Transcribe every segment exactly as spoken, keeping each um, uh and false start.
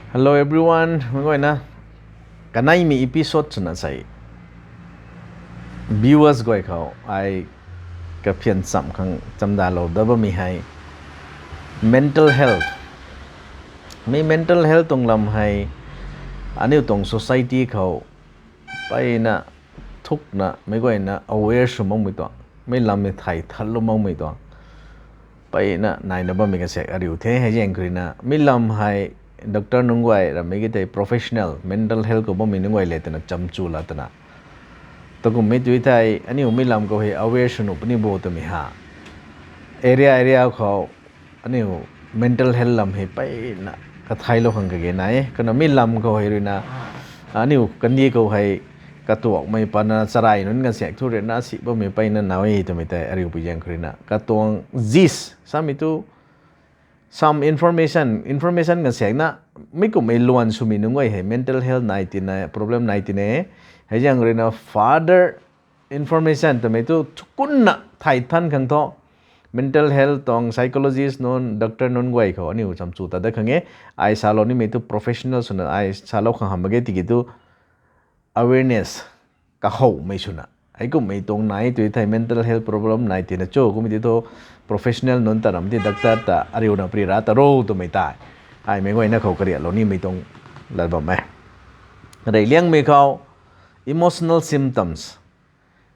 Hello everyone, mei guayna kaneimei episode swna sei viewers guay khou ai kaphian cham khang chamdalou dat bammei hei mental health. Mi mental health tuang lam hei aniu tuang society khou mpeyna thukna meic guayna aware sw makmei tuang, mi lam hei thay thatlou makmei tuang mpeyna naina bammei kasaek ariu the. Hei zaeng khou ruina mi lam hei doctor nunc guay rammei ki tei professional mental health khou bammei nunc guay le twna chamchu la twna, takumhmei tu thei aniu mi lam khou hei aware sw nuh puni bo twmei ha. Area area khou aniu mental health lam hei mpeyna kathaylou khang kage nai e. Kana mi lam khou hei ruina aniu kandih khou hei katuakmei pana charai nunc kasaek thu ruina si bammei mpeyna naw e twmei tei ariu pui zaeng khou ruina katuang zis samei tu some information, information kasaekna mi kumhmei luan swmei nunc guay hei mental health nai tina, problem nai tina. Hei zaeng ruina further information twmei tu thukunna thay than khang thu mental health tuang psychologist nunc, doctor nunc guay khou aniu chamchu ta dat khang e. Ai salou nimei tu professional swna ai salou khang hamh mak ge tiki tu awareness kahowmei swna, heikumhmei tuang nai tu thei mental health problem nai tina cho kummei ti thu professional nunc ta ram ti doctor ta ariuna pri ra ta ro twmei tei ai meic guayna khou kariatlou nimei tuang lat bam e. Reyliangmei khou emotional symptoms,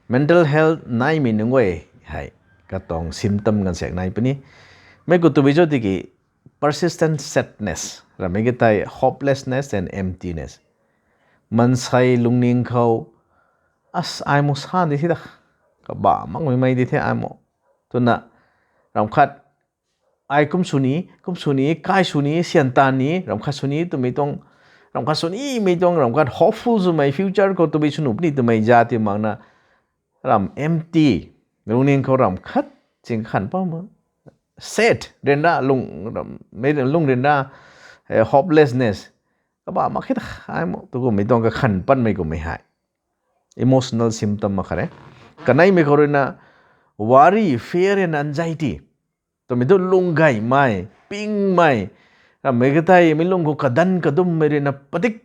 mental health naimei nunc guay hei katuang symptom ganvsaek nai puni. Mei khou twbi cho tiki persistent sadness rammei ki tei hopelessness and emptiness. Maansei lungning khou, as ai mu sa di thi da, kabah makmei mei di the ai mu, twna ramh khat ai kum sw ni, kum sw ni, kai sw ni, syan tan ni, ramh khat sw ni twmei tuang, ramh khat sw nimei tuang, ramh khat hopeful swmei future khou twbi sw nuh puni twmei za ti makna ram empty, lungning khou ramh khat ching khan pam, sad ryanra, lung ryanra, hopelessness, kabah mak khe ta ai mu tu kummei tuang kakhan patmei kummei hei emotional symptom mak khat e. Kaneimei khou ruina worry, fear and anxiety twmei tu lung gaymei, pingmei, rammei ka tei mi lung khou kadan kadummei ruina padik,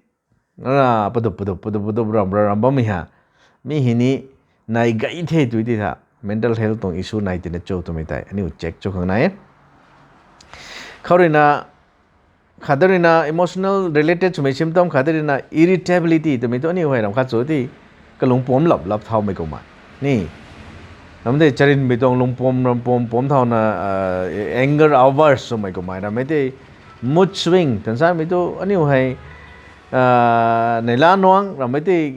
padup padup padup padup ram ram bammei ha. Mi hei ni nai gay the tu ti tha, mental health tuang issue nai tina cho twmei tei aniu check cho khang nai. Khou ruina khat ruina emotional related swmei symptom khat ruina irritability twmei tu aniu hei ramh khat sw ti kalungpuam lap lap thaumei kummei ni. Ram tei charynmei tuang lungpuam rampuam puam thauna anger outburst swmei kummei, rammei tei mood swing twna samei tu aniu hei neihla nuang, rammei tei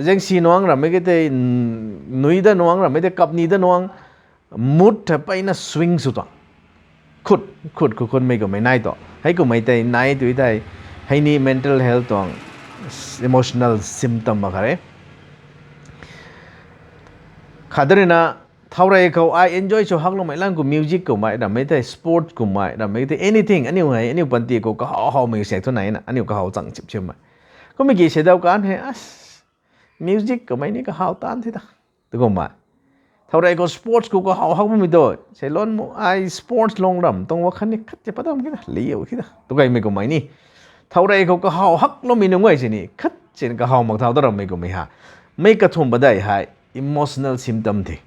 zaengsi nuang, rammei ka tei nui dat nuang, rammei tei kapni dat nuang, mood hei mpeyna swing sw tuang. Khut khut khut khutmei kummei nai tu, hei kummei tei nai tu thei, hei ni mental health tuang emotional symptom mak khat e. Khat ruina thaurey khou ai enjoy sw hakloumei lang khou music kummei, rammei tei sports kummei, rammei tei anything, aniu hei aniu panty khou kahaw hawmei saek thu naina aniu kahaw chang chip chimmei. Kummei ki se dau kan hei as music kummei ni kahaw tan the ta, tu kummei. Thaurey khou sports khou kahaw hak bammei tu, seilon mu ai sports long ram tuang wa khatni khat ti padam khe ta, liu khe ta tu kaimei kummei ni. Thaurey khou kahaw hakloumei nunc guay sini khat sini kahaw mak thau ta rammei kummei ha. Mei kathumh padeih hei emotional symptom the.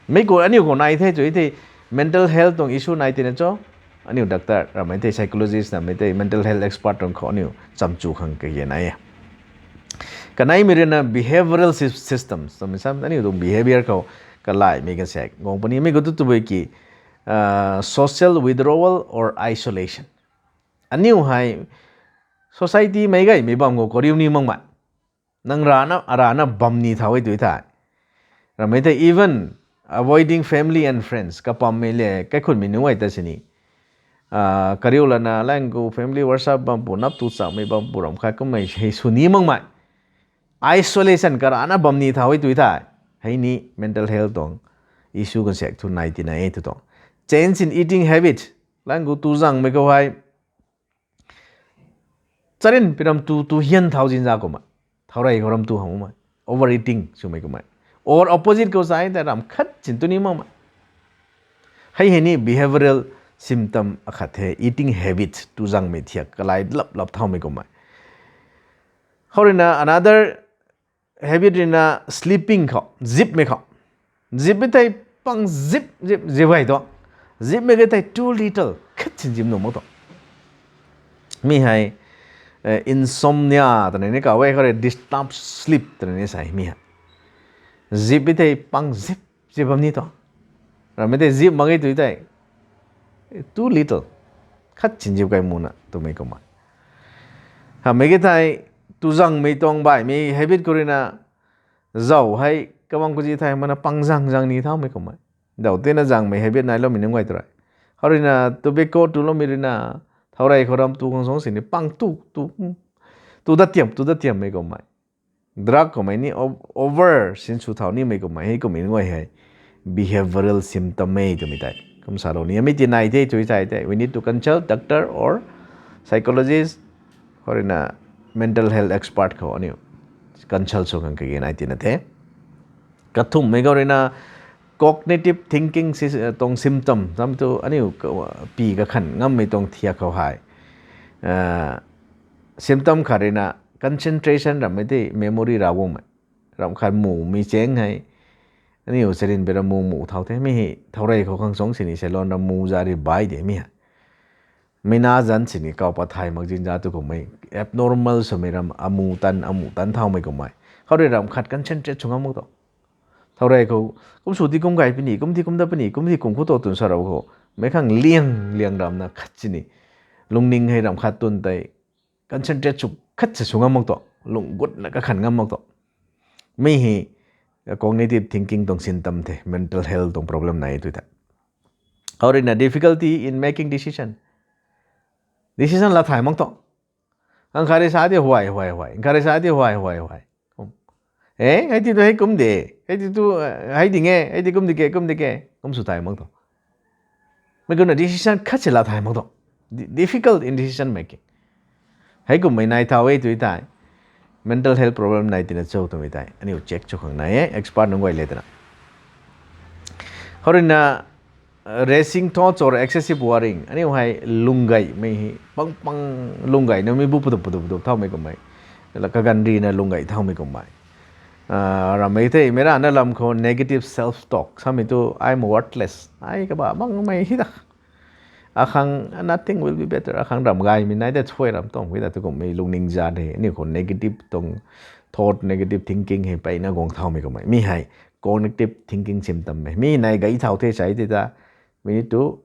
Mei khou aniu khou nai the chu thei mental health tuang issue nai tina cho, aniu doctor rammei tei, psychologist rammei tei, mental health expert tuang khou aniu chamchu khang kage nai e. Kaneimei ruina behavioral systems twmei sam aniu tuang behavior khou kalaymei kasaek guang puni. Mei khou tu tabui ki social withdrawal or isolation. Aniu hei society mei gaymei bam khou kariu ni makmei, nang rana arana bam ni thau e tu thei, rammei tei even avoiding family and friends, kapammei le kaikhunmei nunc guay ta sini kariu lana lang khou family WhatsApp bam pu, nap tu chakmei bam pu, ramh khat kummei hei sw ni makmei, isolation karana bam ni thau e tu thei, hei ni mental health tuang issue kasaek thu nai tina e tu tuang. Change in eating habit, lang khou tu zangmei khou hei charyn pi ram tu tu hian thau zinza kummei, thaurey khou ram tu hamhmei, over eating swmei kummei, or opposite khou sa tei ramh khat chin tu ni makmei. Hei hei ni behavioral symptom akhat the, eating habit, tu zangmei thiak kalai lap lap thaumei kummei. Khou ruina another habit ruina sleeping khou, zipmei khou. Zipmei tei pang zip, zip, zip hei tu. Zipmei ge tei too little, khat sin zip nuh mak tu. Mi hei, insomnia twna ni kaw e, khou rui disturbed sleep twna ni sa e mi hei. Zipmei tei pang zip, zip bam ni tu. Ramei tei zip mak ge tu tei too little, khat sin zip kai muna twmei kummei. Hamei ge thei, tu zangmei tuang baihmei habit khou ruina, zauc hei kabang kazi thei mana pang zang zang ni thaumei kummei. Zauc tina zangmei habit nailoumei nunc guay tu rui. Khou ruina tobacco tuloumei ruina, thaurey khou ram tu khang suang sini pang tu, tu, tu dat tiam, tu dat tiammei kummei. Drug kummei ni over sin sw thau nimei kummei hei kummei nunc guay hei behavioral symptom e twmei tei kum salou ni. Mi ti nai the tui thei tei, we need to consult doctor or psychologist, khou ruina mental health expert khou aniu consult sw khang kage nai tina the. Kathumhmei khou ruina cognitive thinking tuang symptom, tam tu aniu pi kakhan ngammei tuang thiak khou hei. Symptom khat ruina concentration ramei tei memory Ravguangmei. Ram khat mumei cheng hei, aniu charin bera mu mu thau the, mi hei thaurey khou khang suang sini salon ra mu za ri bai de mi hei. Mei na zan sini kaw pat thay mak zin za tu kummei, abnormal swmei ram amu tan, amu tan thaumei kummei. Khou rui ram khat concentrate sw ngam mak tu. Thaurey khou, kum sw ti kum gay puni, kum ti kum dat puni, kum ti kum khou tu twn sa rau khou. Mei khang liang, liang ramna khat sini. Lungning hei ram khat twn tei concentrate sw khat si sw ngam mak tu. Lung gutna kakhan ngam mak tu. Mi hei cognitive thinking tuang symptom the, mental health tuang problem nai tu the. Khou ruina difficulty in making decision. Decision la thay mak tu. Ang khat rui sa ti huay, huay, huay. Ang khat rui sa ti huay, huay, huay. E, hei ti tu hei kum de. Hei ti tu, hei ding e, hei ti kum di ke, kum di ke. Kum sw thay mak tu. Mei kumna decision khat si la thay mak tu. Difficult in decision making. Hei kummei nai thau e tu tei. Mental health problem nai tina cho twmei tei aniu check cho khang nai e, expert nunc guay le twna. Khou ruina racing thoughts or excessive worrying. Aniu hei lunggaymei hei pang pang, lunggaymei bu padup padup padup thaumei kummei. La kaganv rina lunggay thaumei kummei. Ramei tei mei rana lam khou negative self talk samei tu, I am worthless, ai kaba bangmei hi ta. Akhang nothing will be better. Akhang ram gaymei nai de, thuay ram tuang hui ta tu kummei lungning zat hei aniu khou negative tuang thought, negative thinking hei peyna guang thaumei kummei. Mi hei cognitive thinking symptom e. Mi nai gay thau the sai ti ta, we need to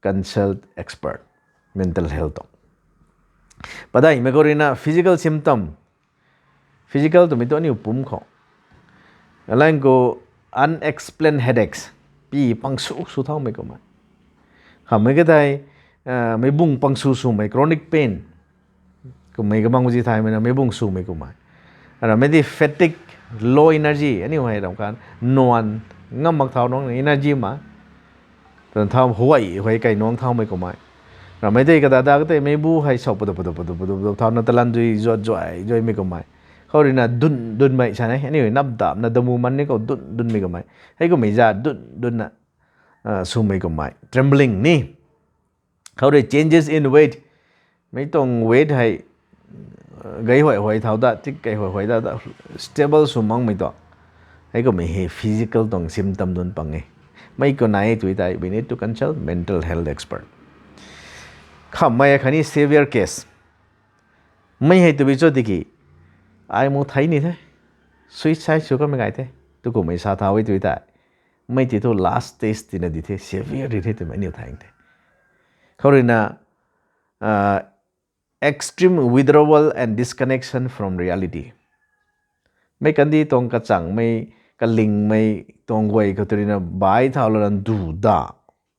consult expert, mental health tuang. Padaihmei khou ruina physical symptom. Physical twmei tu aniu pum khou. Alang khou unexplained headaches. Pi pang su su thaumei kummei. Khamei ka tei, mei bung pang su sumei, chronic pain. Kummei kabang zi thaymei na mei bung sumei kummei. Ramei di fatigue, low energy, aniu hei ram kan nuan ngam mak thau nung energy ma. Twna thau huay huay kai nuang thaumei kummei. Ramei tei kata da katei mei bu hei sau padu padu padu padu padu thauna talan dui zuat zuay zuaymei kummei. Khou ruina dun dunmei sa ne, aniu nap dapna damu man ni khou dun dunmei kummei. Hei kummei za dun dunna sumei kummei. Trembling ni. Khou rui changes in weight. Mei tuang weight hei gay huay huay thau da, tik gay huay huay da, stable sw makmei tu. Hei kummei hei physical tuang symptom nunc pang e. Mei khou nai tu tei, we need to consult mental health expert. Khamei khatni severe case. Mei hei tabui cho tiki, ai mu thei ni the, suicide sw kamei gay the, tu kummei sa thau e tu tei. Mei ti thu last stage tina di the, severe di the twmei aniu thay the. Khou ruina extreme withdrawal and disconnection from reality. Mei kandih tuang kachangmei, kalingmei tuang guay khou tu ruina bai thau lana du da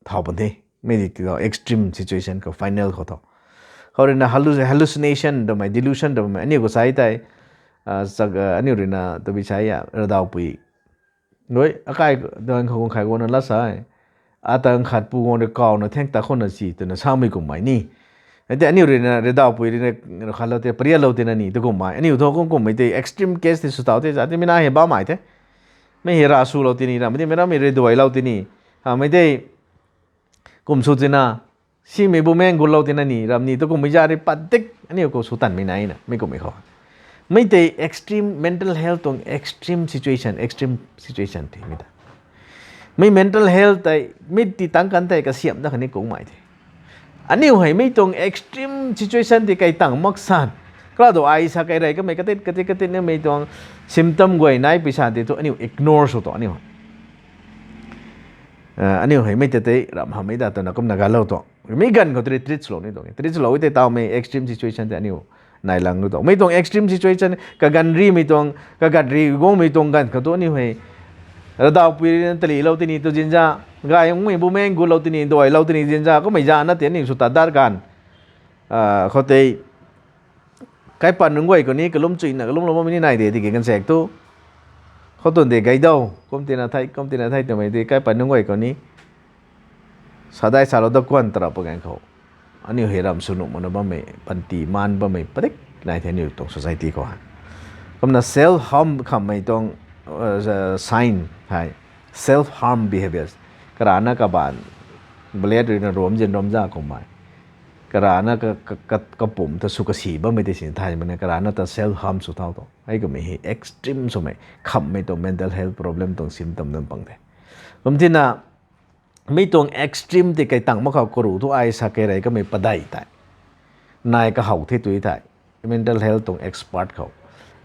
thau pan the. Mei di extreme situation khou, final khou thu. Khou ruina hallucination twmei, delusion twmei aniu khou sai tei, aniu ruina tabui sai a, radaupui rui akai tuang khou guang khai guangna la sa e. Ata khat pu guang rui kawna theng ta khouna si twna samei kummei ni. Hei tei aniu ruina radaupui ruina khatlou tei parialou tina ni tu kummei. Aniu thu kum kummei tei extreme case tei sw thau tei za tei mei na hei bammei the. Mei hei ra swlou tini, ramei tei mei ramei rui duailou tini. Hamei tei pum sw tina, simei bumaeng gulou tina ni ram ni tu kummei za rui padik aniu khou sw tanmei naina mi kummei khou, mei tei extreme mental health tuang extreme situation, extreme situation the mi ta, mei mental health tei, mei ti tang kan tei kasiamh da khatni kummei the. Aniu hei mei tuang extreme situation tei kai tang mak san, kala tu ai sa kai rei kamei katit katit katit nimei tuang symptom guay nai pui san tei thu aniu ignore sw tu aniu aniu hei mei tei tei ram hamhmei da twna kumna galou tu, mi ganv khou tei treat swlou ni tuang, treat swlou tei tawmei extreme situation tei aniu nai lang tu, mei tuang extreme situation kaganv rimei tuang, kaganv ri guangmei tuang ganv khou tu aniu hei ravdaw pui rina talilou tini tu zinza, gay mei bumaeng gulou tini, duailou tini zinza kummei zana tei aniu sw ta dar ganv khou tei kaipat nunc guay khou ni kalum chuina kalumlou bammei ni nai de tiki ganvsaekc thu, khou tun de gay dou kum tina thei kum tina thei twmei tei kaipat nunc guay khou ni sadai salou da kuan tarap pa ganv khou, aniu hei ram sw nuh makna bammei, panty maan bammei padik nai the aniu tuang society khou hei. Kumna self harm khamhmei tuang sign hei, self harm behaviors, karana kabaanv blade ruina rom zin rom za kummei, karana kapumc ta sw kasi bammei tei sin thay makna karana ta self harm sw thau tu, hei kummei hei extreme swmei khamhmei tuang mental health problem tuang symptom nunc pang the. Kum tina, mi tuang extreme tei kai tang mak khou karu thu ai sa kei rei kamei padeih tei nai kahow the tui thei, mental health tuang expert khou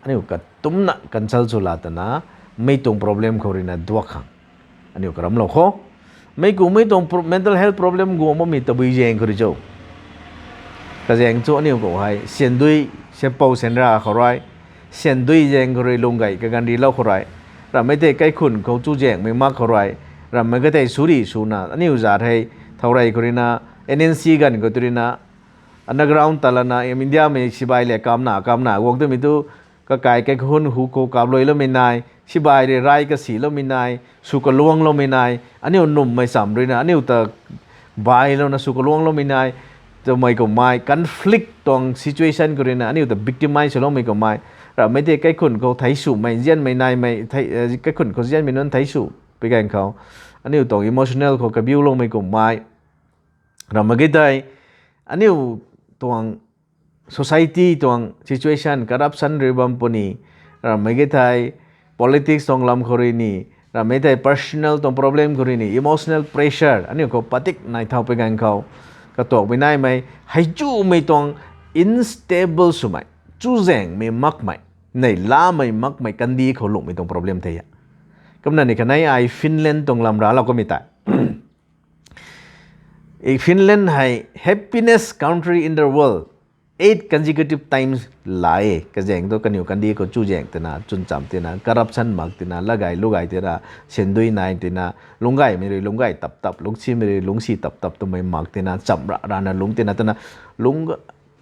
aniu katumna consult sw la twna, mi tuang problem khou ruina duak khang aniu karamlou kho. Mei kumhmei tuang mental health problem guang bammei tabui zaeng khou rui cho, kazaeng chu aniu khou hei syandui, syapou syanra khou rui, syandui zaeng khou rui lung gay kaganv rilou khou rui, ramhmei tei kaikhunc khou chuzaenghmei mak khou rui, ramhmei ka tei suri swna aniu zat hei thow rei khou ruina, N N C ganv khou tu ruina underground ta lana Indiamei sibai le kamna kamna guang twmei tu, kakai kaikhunc hu khou kapluiloumei nai, sibai rui rai kasiloumei nai, sw kaluangloumei nai, aniu nummei cham ruina aniu ta bailouna sw kaluangloumei nai, twmei kummei conflict tuang situation khou ruina aniu ta victimize swloumei kummei, ramhmei tei kaikhunc khou theic swmei nzianmei naimei, kaikhunc khou nzianmei nunc theic sw pui ganv khou aniu tuang emotional khou kabiuloumei kummei, ramhmei ka tei aniu tuang society tuang situation, corruption rui bam puni, ramhmei ka tei politics tuang lam khou rui ni, ramhmei tei personal tuang problem khou rui ni, emotional pressure aniu khou padik nai thau pui ganv khou, katuakmei naimei, hei chumei tuang unstable swmei, chuzaenghmei makmei, neihlamei makmei kandih khou lungmei tuang problem the a. Kumna ni kanei ai Finland tuang lam raclou kamei tei, Finland hei happiest country in the world eight consecutive times la e. Kazaeng tu kaniw kandih khou chuzaeng tina, chwncham tina, corruption mak tina, lagay lugay tina, syandui nai tina, lungcgaymei rui lungcgay tap tap, lungcsimei rui lungcsi tap tap twmei mak tina, chamra rana lungc tina twna, lung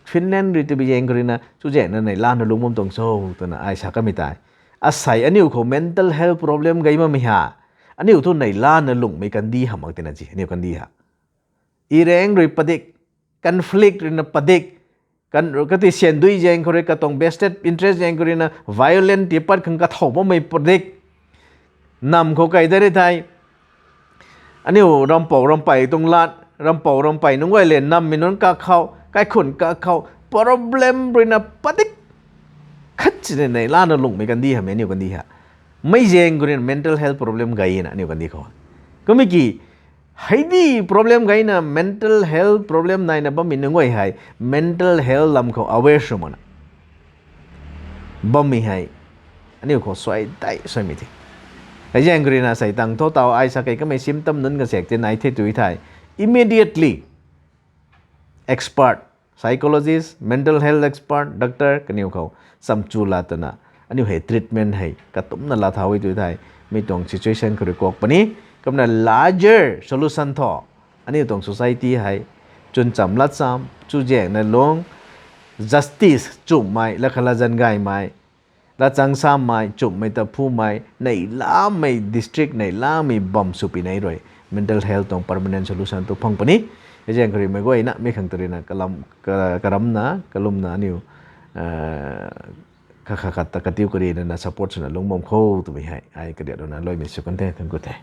Finland rui tabui zaeng khou ruina chuzaengna neihlana lungc bam tuang cho twna ai sa kamei tei, asei aniu khou mental health problem gay makmei ha, aniu thu neihlana lungmei kandih ha mak tina ci, aniu kandih ha. Ireng rui padik, conflict ruina padik, kati syandui zaeng khou rui katuang vested interest zaeng khou ruina violent tipat khang kathow bammei padik, nam khou kai da ri thei, aniu rampou rampey tuang lat, rampou rampey nunc guay le nammei nunc kakhou, kaikhunc kakhou problem ruina padik khat sini neihlana lungmei kandih hamei aniu kandih ha. Mei zaeng khou ruina mental health problem gayna aniu kandih khou. Kummei ki, heidi problem gayna mental health problem naina bammei nunc guay hei mental health lam khou aware sw makna bammei hei aniu khou suai tei suaimei the. Hei zaeng khou ruina sei tang tho taw ai sa kei kamei symptom nunc kasaek ti nai the tui thei, immediately expert, psychologist, mental health expert, doctor kaniw khou chamchu la twna aniu hei treatment hei katumna laa thau e tui thei, mi tuang situation khou rui kuak puni. Kumna larger solution thu aniu tuang society hei chwncham latcham, chuzaengna lungc, justice chumhmei, lakha lazan gaymei, latchang sammei, chumhmei ta phumei, neihlamei district, neihlamei bam swpi nei rui mental health tuang permanent solution tu phang puni. Hei zaeng khou rui mei guayna mi khang ta ruina karamna kalumna aniu kha kha khat ta katiu kari nana support swna lungc bam kho twmei hei ai kariat ruina luaimei sw kan the, thank you the.